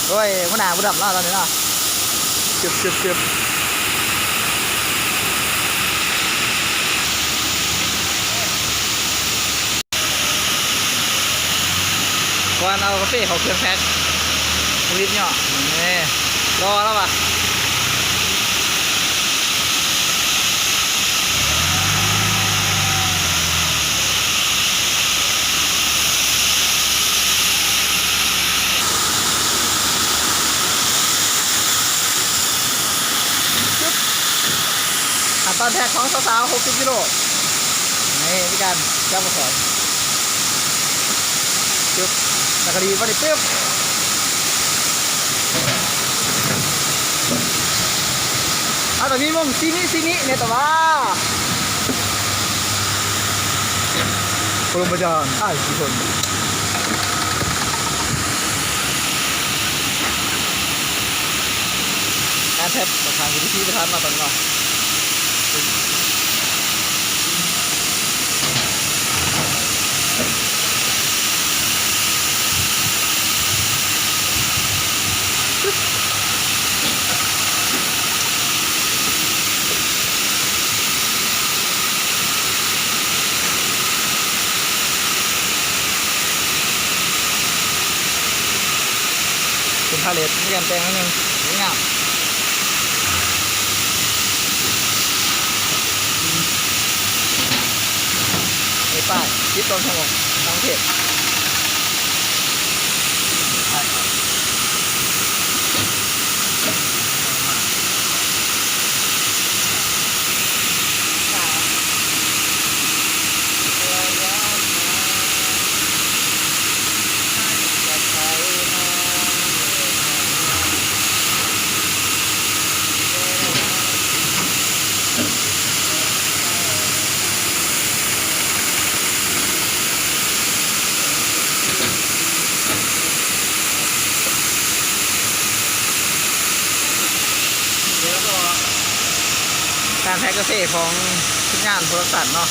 ໂອ້ຍ ຫົວໜ້າຜູ້ດຳເນາະ ຕອນນີ້ເນາະ ຊຶບ ຊຶບ ຊຶບ. ກ່ອນເອົາກາເຟເຂົ້າເຄື່ອງແພັກ ຜະລິດເຍາະ ນີ້ ລໍລະວະ. ຂັ້ນຕອນແພັກຂອງສາວໆ ຫົກສິບກິໂລ ນີ້ ມີການຈັບມາສອນ ປຶບ ແລ້ວກໍດີດມານີ້ ປຶບ. ອາ ຕ້ອງມີມົ້ງຊີມິ ຊີມິແດ່ຕະຫວາ ປະລົມອາຈານອ້າຍສີຊົນ. ງານແທັບຂ້ອນຂ້າງທີ່ພິຖີພິຖັນເນາະ ຕອນນີ້ເນາະ. ເປັນພາເລັດ ມີການແຕ່ງໜ້ອຍໜຶ່ງ ງາມ. ນີ້ປ້າຍ ສິບສອງຊົ່ວໂມງ ທາງເທດ. ການແພັກກາເຟຂອງທີມງານໂປຣດັກຊັນເນາະ